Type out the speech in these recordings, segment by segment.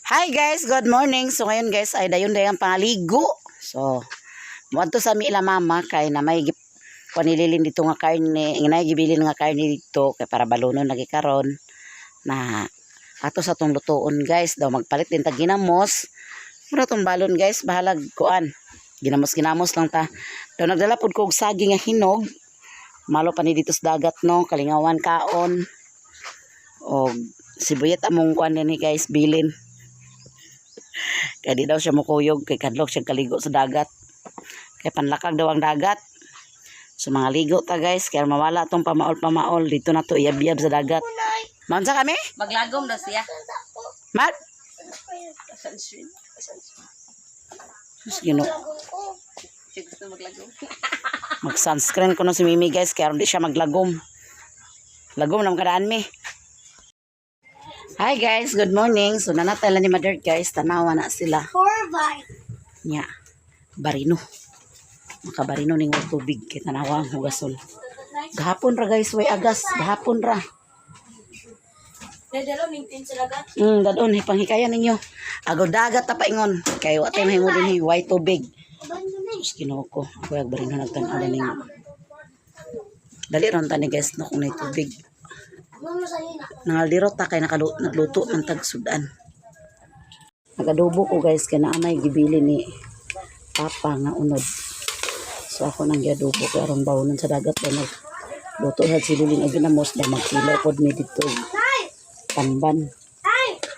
Hi guys, good morning. So ngayon guys ay dayon dayon pangaligo. So muadto sa mi ila mama kay na may panililin dito nga karne, nga gibilin nga karne dito kay para balunon lagi karon na ato sa tong lutuon guys, daw magpalit din tag ginamos. Mura tong balon guys, bahalag kuan. Ginamos ginamos lang ta. Daw nagdala pud ko og saging nga hinog. Malo pa ni dito sa dagat no, kalingawan kaon. Og sibuyat among kuan dinhi guys, bilin. Kaya di daw siya mukuyog kay kadlok siya kaligo sa dagat. Kay panlakag daw ang dagat. So mga ligo ta guys, kaya mawala tong pamaol-pamaol dito na to iyab-iyab sa dagat. Maunsa kami? Maglagom daw siya. Mag? Sus, Ginoo. Siya gusto maglagom. Mag-sunscreen ko na si Mimi guys, kaya hindi siya maglagom. Lagom naman kadaan mi. Hi guys, good morning. So nanatala ni Mother guys, tanawa na sila. Nya, barino. Makabarino ning tubig kay tanawa ang hugason. Gahapon ra guys, way agas, gahapon ra. Dadalo ning tin sa dagat. Dadon hipanghikayan ninyo. Agaw dagat ta paingon kay wa tay mahimo dinhi way tubig. Sus, Ginoo ko. Ako ag barino nagtan-aw ning. Dali ron tani guys no kung nay tubig. Nangaldiro ta kay nagluto man tag sudan. Nagadubo ko guys kay naa may gibili ni Papa nga unod. So ako nang giadobo kay aron bawnon sa dagat ba nag luto sa sililing og ginamos na magkilo pod mi didto tamban.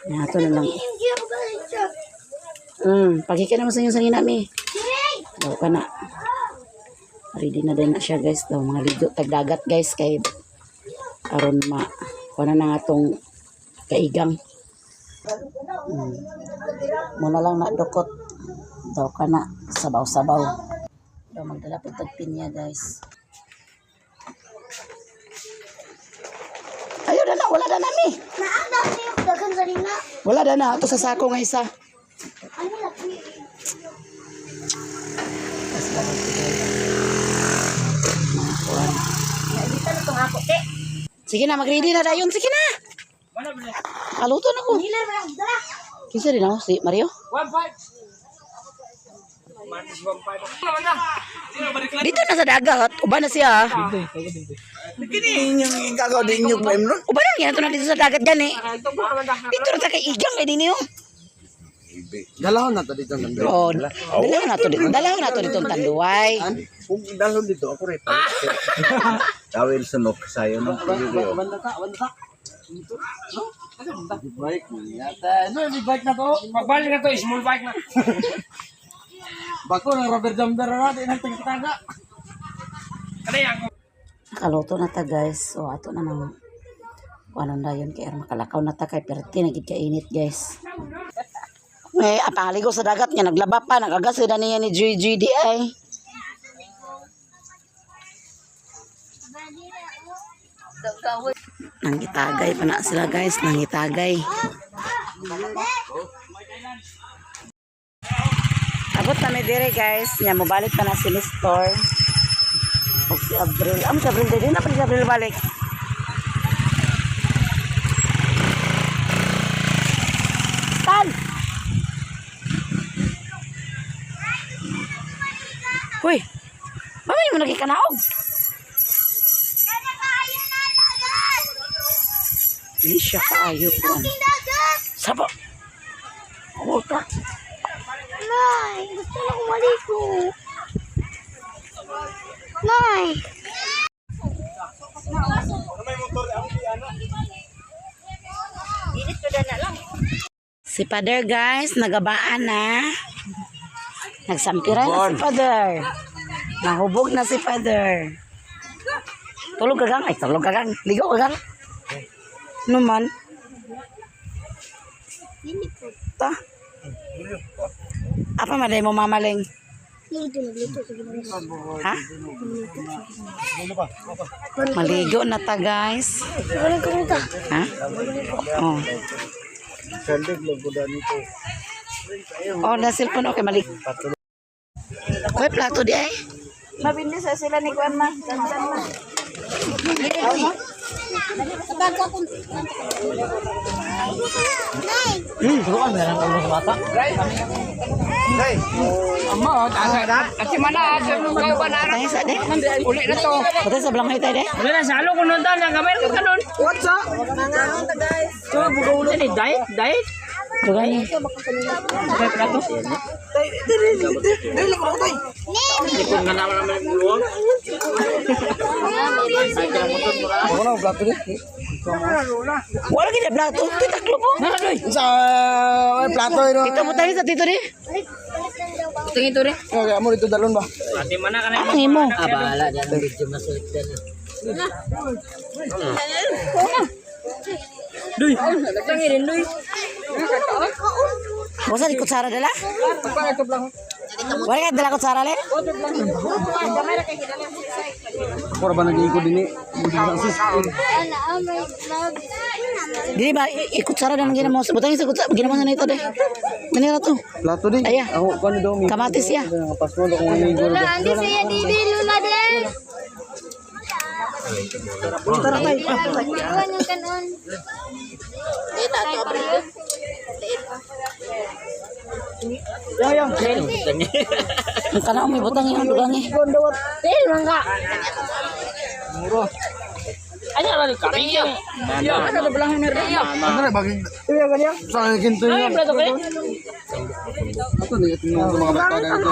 Na ato na lang. Paghikan naman sa inyo sanina mi. Daw ka na. Ready na din na siya guys. Daw mga ligo tagdagat guys kay aron ma kuha na nga tong kaigang. Muna lang na dukot. Daw ka na sabaw-sabaw. Daw magdala po tag pinya guys. Ayaw na na, wala na nami. Wala na na, ato sa sako nga isa. Tas dapat ito. Mga kuwan. Dito na tong ako, te. Sige na, mag-ready na dayon. Sige na. Kaluto na ko. Hilar man ang dala. Kinsa din ako? Si Mario? Dito na sa dagat. Uban na siya. Kini inyong gagaw din inyong prem nun. Uban na niya. Ito na dito sa dagat gan eh. Dito na sa kay Igang eh din yun. Dalahon na to dito ng Oh, dalaw na to dito. Dalaw na to dito ang tanduay. Kung dalahon dito ako rin. Tawil sunok sayo no. Bike yata. No, big bike na to. Pagbalik na to, small bike na. Bako ng rubber jumper na natin ang tingtaga. Kada yan. Nakaluto na ta guys. So ato na nang kung anong dayon kay aron makalakaw na ta kay perti na gid kainit guys. May apangaligo sa dagat niya naglaba pa nagagas sila niya ni GGDI. Nangitagay pa na sila guys, nangitagay. Abot na mi dire guys, nya mobalik pa na si Nestor. Og si Abril. Amo si Abril dili na pa si Abril balik. Tan. Hoy. Mami mo lagi kanaog. Dili siya kaayo ko. Sabo. Ota. Nay, gusto na akong maligo. Nay! Init ko na lang. Si Father guys, nagabaan na. Nagsampiran na si Father. Nahubog na si Father. Tulog ka gang. Ay, tulog ka gang. Ligo ka gang. Ano man? Ta. Apa maday mo mamaling? Dito, naglito sa ginawas. Ha? Maligo na ta guys. Walang kumuta. Ha? Oh. Sandig lang ko dito. Oh, na cellphone okay malik. Hoy, plato di ay. Mabilis sa sila ni Kuan ma. Dandan ma. Amo, asa mana asa mo ba na Tayo sa de. uli na to. Patay sa blangay tayo de. Wala na salo ko nun tan gamay ko kanon. What's up? Mga bugaw ni diet diet. Dugay. Kay plato. Ako na plato ni. Wala gid plato. Titaklo po. Na doy. Sa plato ino. Tito mo tayo sa tito de. Tingin to re. Okay, amo dito dalon ba? Ate mana kana. Ang imo. Doy. Tingin doy. Wasa di kutsara dala? Wala ka dala kutsara le? Ako ra ba nag-iikot dinhi? Dili ba ikutsara na lang ginamo. Butang sa kutsara ginamo na ito de. Manira to. Plato di. Aya. Ako kano daw mi. Kamatis ya. Pas mo kung ano yung Lula, andi siya didi, Lula din. Tara tayo. Iwan yung kanon. Ang kana may butang yung dugang eh. Ano ra kami yo. Ano na bagay? Sa kinto Ay niya. plato kay. Ato ni ito yung mga bata na ito.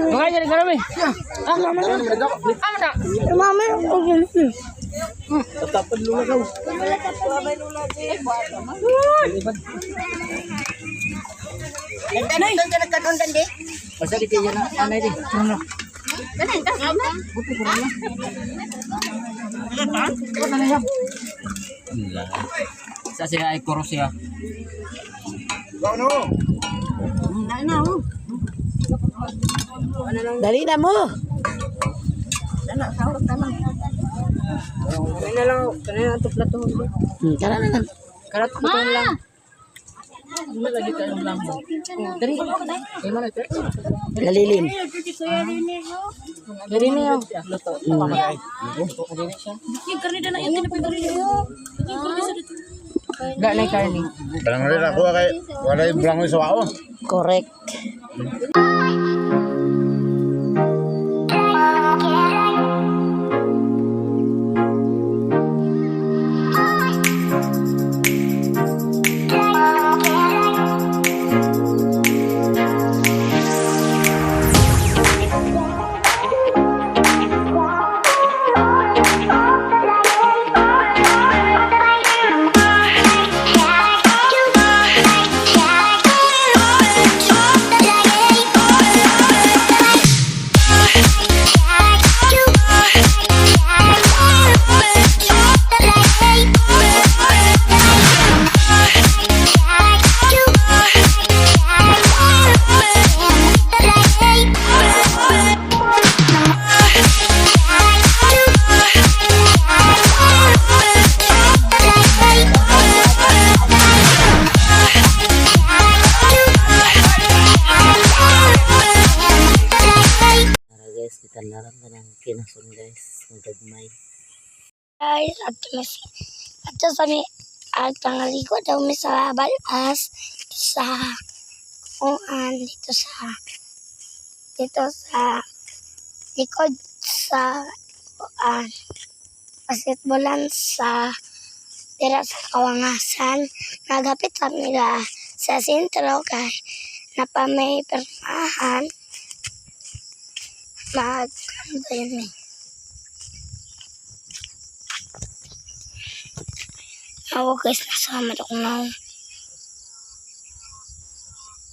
Mga dyan karami. Amo na. Sa siya ay kuro siya. Dali na mo. Tara na lang. Ma! Lalilin. Balang rin ako kay wala yung blangoy sa wao. Correct. Tara guys, kita naran ka ng kinason guys. Ang gagmay. Guys, at mas at sa mi at pangaliko daw mi sa balas sa kuan dito sa likod sa kuan basketballan sa dira sa Kawangasan. Nagapit sa nila sa sentro kay napa may permahan mag ano ba yun eh. Ako guys, nasama ako na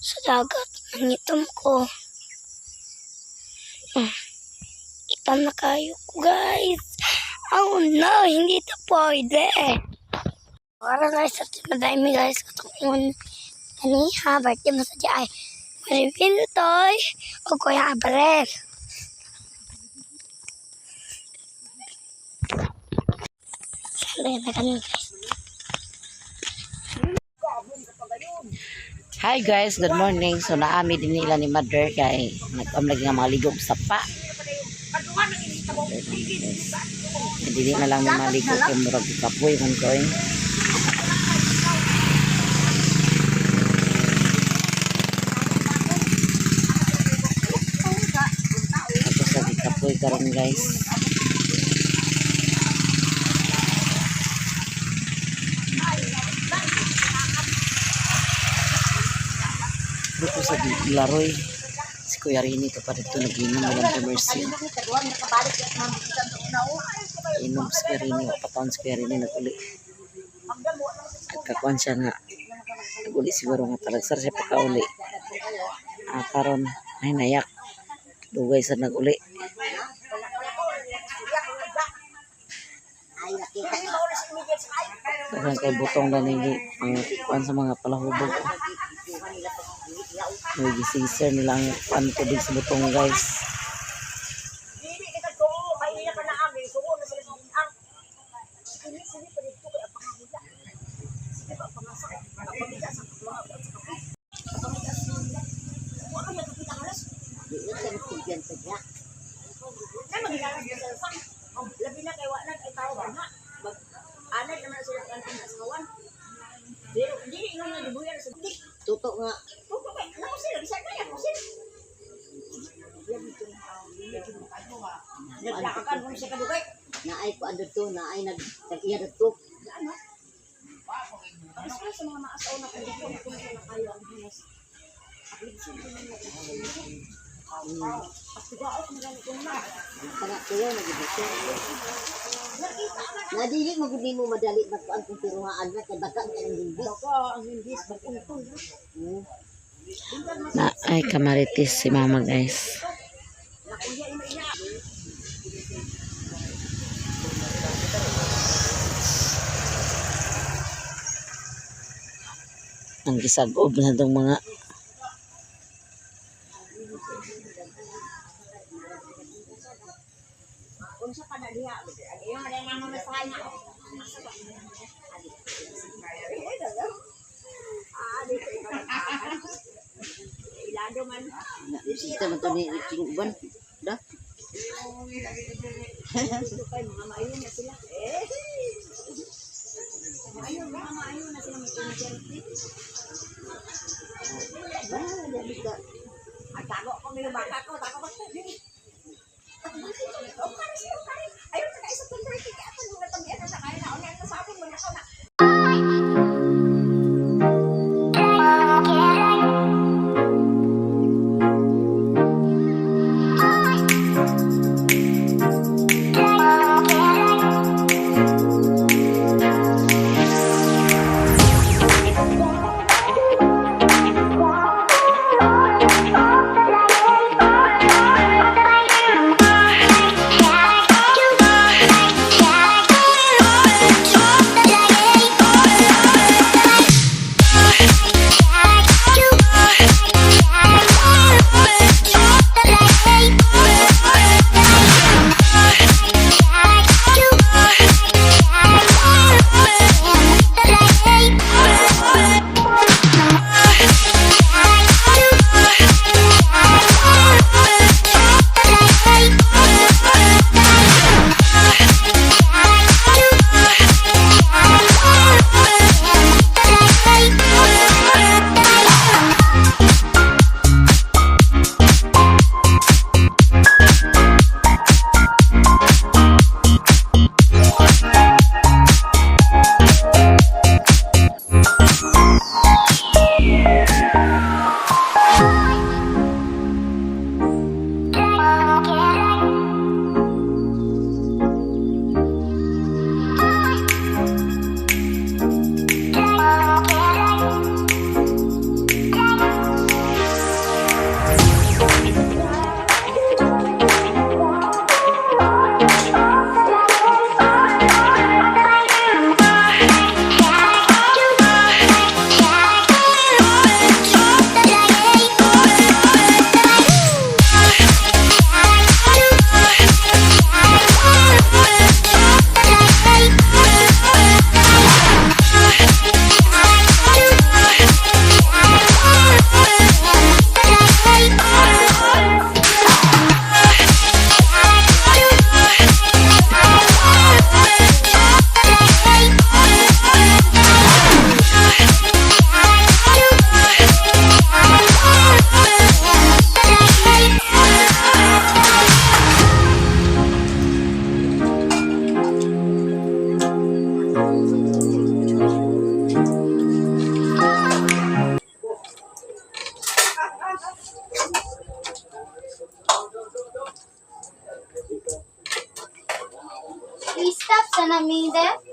sa dagat. Nangitom ko. Itam na kayo ko guys. Oh no, hindi ito pwede. Para guys, at madami guys. Katong kaniha, birthday mo sa di ay Maripintoy o Kuya Abrel. Saan na kami guys? Hi guys, good morning. So naami din nila ni Mother kay nag-am lagi nga mga ligog sa pa. Guys. Dili na lang mi maligo kay murag kapoy man ko eh. Ako sa gikapoy karon, guys. Pero ko sa laroy si Kuya Rini ka pa dito nag-inom, walang commercial. Inom si Kuya Rini, pataon si Kuya Rini nag-uli. Nagkakuan siya nga. Nag-uli siguro nga talagsar siya pagkauli. Ah, karon ay nayak. Dugay sa nag-uli. Daghang kay butong na nigi ang kuan sa mga palahubog. May gisisir nila ang kuan tubig sa butong, guys. Dili kita ko, kay ka na ami, suko na sila sa ang. Sige, sige, pa dito kay ang pangahuya. Sige ba pangasak, ang pamilya sa mga sa kape. Pamilya sa wa ka nagkita halos. Di na siya nagtugyan sa niya. Na magilalas na sila sa. Labi na kay wa na kay tao ba na. Mag anad naman na sila sa kanang asawan. Pero dili ingon nga gibuyan sa di. Tuto nga. Tuto kay nako sila bisan na ako sila. Naglakakan mo siya kadugay. Naay ko ano to, naay nag nag-iya dito. Ano? Tapos ko sa mga maasaw na kung dito kung na kayo ang hinas. Aplikasyon ko na Pagtugao kung gano'n kung na. Kana tuyo nagibutong. Nadili mo gud nimo madali magkuan kung piruhaan na kay baga ang hindis. Baka ang hindis, bagong. Na ay kamaritis si mama, guys. Ang gisagob na itong mga Unsa ka na diha? Ang iyong na nga mamasahay na. Ilado man. Kita man to ni Ching uban. Da. Dito kay mga maayo na sila. Eh. Maayo, mga maayo na sila may content. Ba, dali ka. Ang tago ko may baka ko, tago ko. Ayun na isa convert kay ato mga tabian na sa kaya na unya na sabon mo na ka na. Hindi?